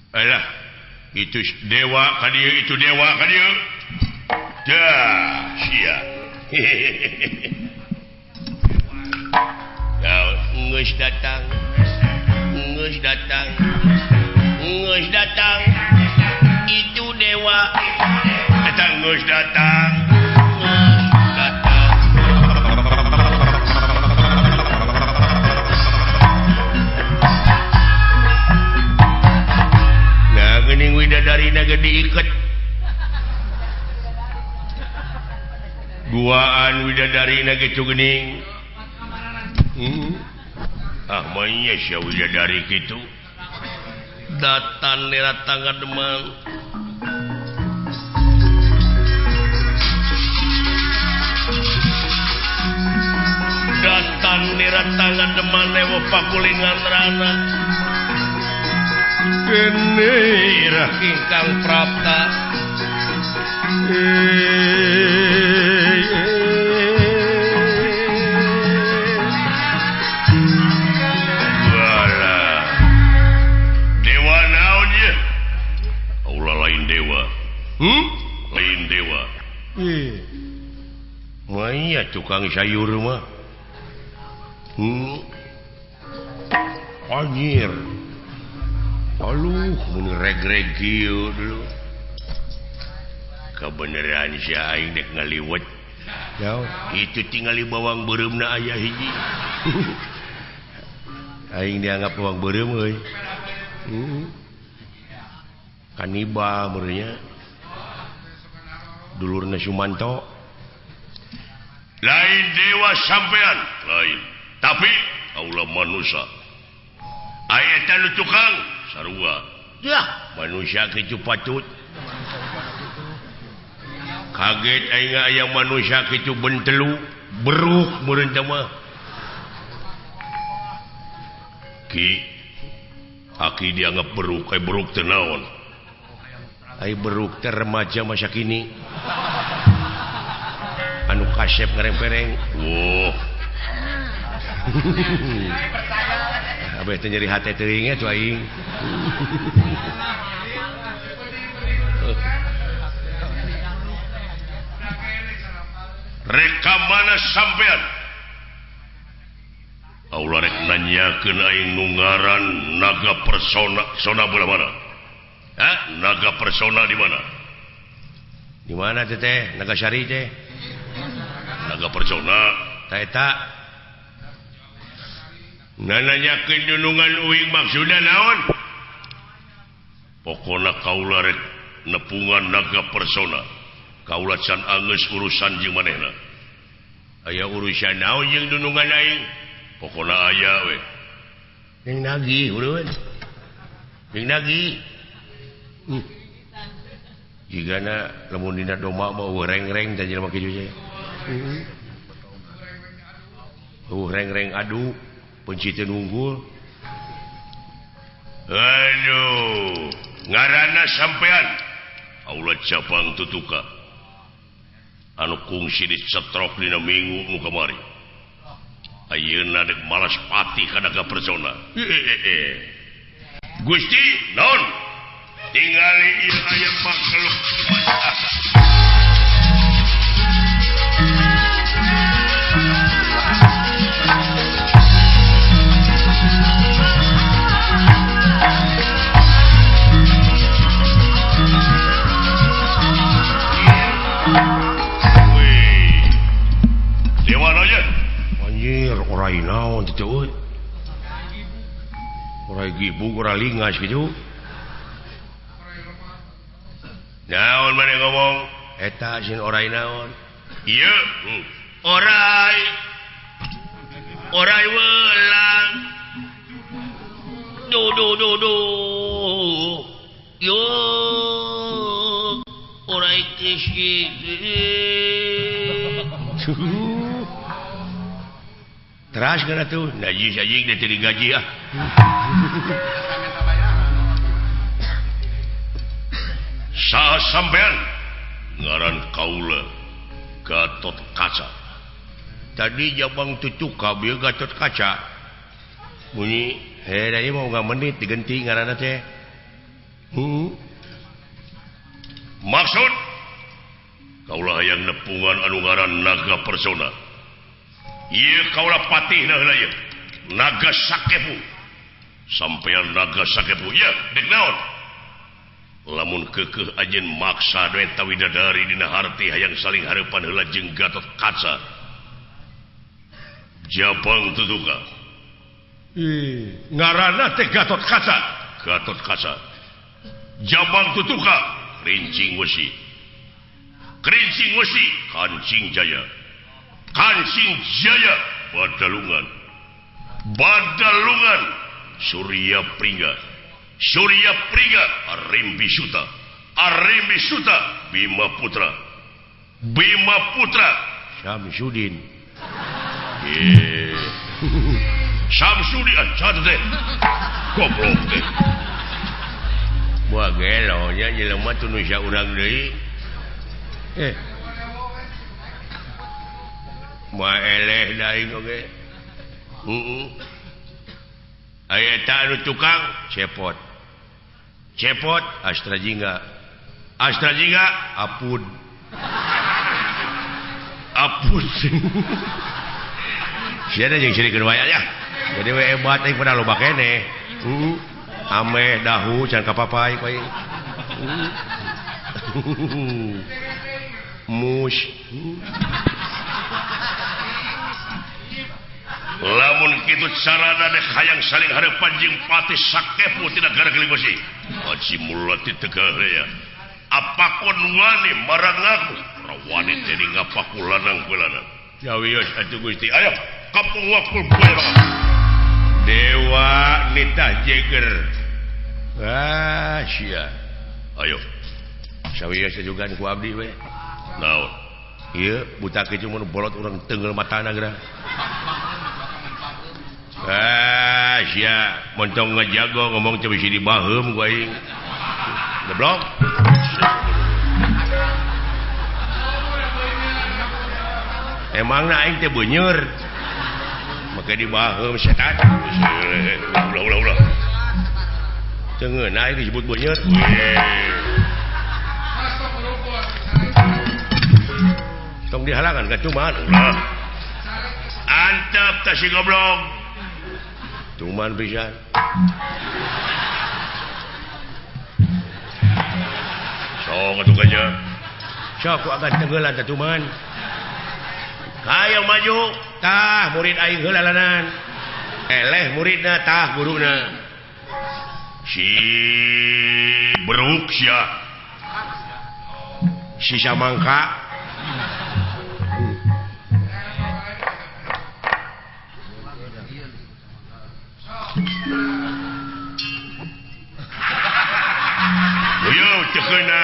Alah, itu dewa ka dieu, itu dewa ka dieu. Dah, sia. Ya, geus datang. Geus datang. Geus datang. Itu dewa. Eta geus datang. Geus datang. Nah, geuning widadarina ge diiket. Guaan widadarina kitu geuning. Ah, manya sia widadari kitu. Datan datang ka Demang. Datan datang ka Demang newo pakulingan rana. Dene irah ingkang prapta. Lain dewa. Maya tukang sayur mah. Anjir. Aduh, mun reg-reg kieu dulu. Kebeneran si aing dek ngaliwet. Itu tingali bawang beureumna aya hiji. Aing dianggap bawang beureum euy. Kaniba meureunnya. Dulurna Sumanto. Lain dewa sampean, lain. Tapi kaula manusia. Aya eta nu tukang sarua. Dah, manusia kitu patut. Kaget aing aya manusia kitu bentelu, beruk meureun teh mah. Ki aki dianggap beruk, ai beruk teh naon? Ai beruk teh remaja masa kini. Anu kasep ngerempereng. Wuh. Abeh teh nyeri hate teuing atuh aing. Rek ka mana sampean? Aula rek nanyakeun aing nu ngaran naga persona, sona belah mana? Hah? Naga persona di mana? Di mana teh? Naga Syari teh. Naga persona. Ta eta. Nanyakeun dunungan uing maksudna naon? Pokona kaula rek nepungan naga persona. Kaula can anggeus urusan jeung manehna. Aya urusan naon jeung dunungan aing? Pokona aya we. Jeung nagih urun. Jeung nagih. Jigana lamun dina domba mah eueuh reng-reng teh jelema kitu teh. Eueuh reng-reng adu penciteun unggul. Aduh, ngaranna sampean Aula cabang tutuka. Anu kungsi disetrok dina minggu nu kamari. Ayeuna dek malas pati ka naga persona. Gusti, naon? Tingali ieu aya makhluk asa. Wih. Dewa naon? Anjir, orai naon teh euy. Orai gibug, orai lingas kitu. Naon maneh ngomong? Eta sin orai naon? Ieu, orai. Orai welang. Du du du du. Yo. Orai kiski. Teras kana tuh, najis anjing teh digaji ah. Saha sampean ngaran kaula Gatot Kaca. Tadi jabang tutuka bieu Gatot Kaca. Bunyi heh da ieu mah unggal menit digenti ngaranna teh. Maksud kaula hayang nepungan anu ngaran Naga Persona. Ieu kaula patihna heula ieu. Naga Sakepu. Sampean Naga Sakepu ieu dek naon? Lamun keukeuh anjeun maksa dueta widadari dina harti hayang saling hareupan heula jeung Gatot Kaca. Jabang tutuka. Ngaranna teh Gatot Kaca. Gatot Kaca. Jabang tutuka Rincing Wesi. Kerincing Wesi Kancing Jaya. Kancing Jaya Badalungan. Badalungan Surya Pringga. Surya Pringga Arimbi Suta. Arimbi Suta Bima Putra. Bima Putra Samsudin. Samsudin aja teh. Goblok teh. Buah gelo nya jelema teu nu urang deui. Moal eleh daing oge. Heeh. Aya eta anu tukang cepot. Cepot Astra Jingga. Astra Jingga apun. Apun. Sia jeung sirikeun wae nya. Jadi we hebat aing pada loba keneh. Heeh. Ameh dahu can kapapai ku aing. Mus. Lamun kitu carana dek hayang saling hareupan jeung Patih Sakepu tina Negara Geliwesi. Haji Mulati Tegahraya. Apakon wani marang aku? Rawani teh ngapaku lanang ku lanang. Jawios atuh Gusti. Ayo kampung wakul bae. Dewa nitah jeger. Ah sia. Ayo. Sawios juga ku abdi we. Naon? Ieu buta kieu mun bolot urang tenggel matana geura. Ah sia, montong ngajago ngomong teh bisi dibaheum ku aing. Goblok. Emangna aing teh beuneur. Make dibaheum setan. Ulah ulah ulah. Teu ngeunah aing disebut beuneur. Tong dihalangan ka cuman ulah. Antep teh si goblok. Tuman pisan. Sok atuh kanya. Sok ku agan tenggelan teh tuman. Hayang maju, tah murid aing heula lanan. Eleh muridna tah guruna. Si beruk sia. Si samangka. Yo, teu keuna.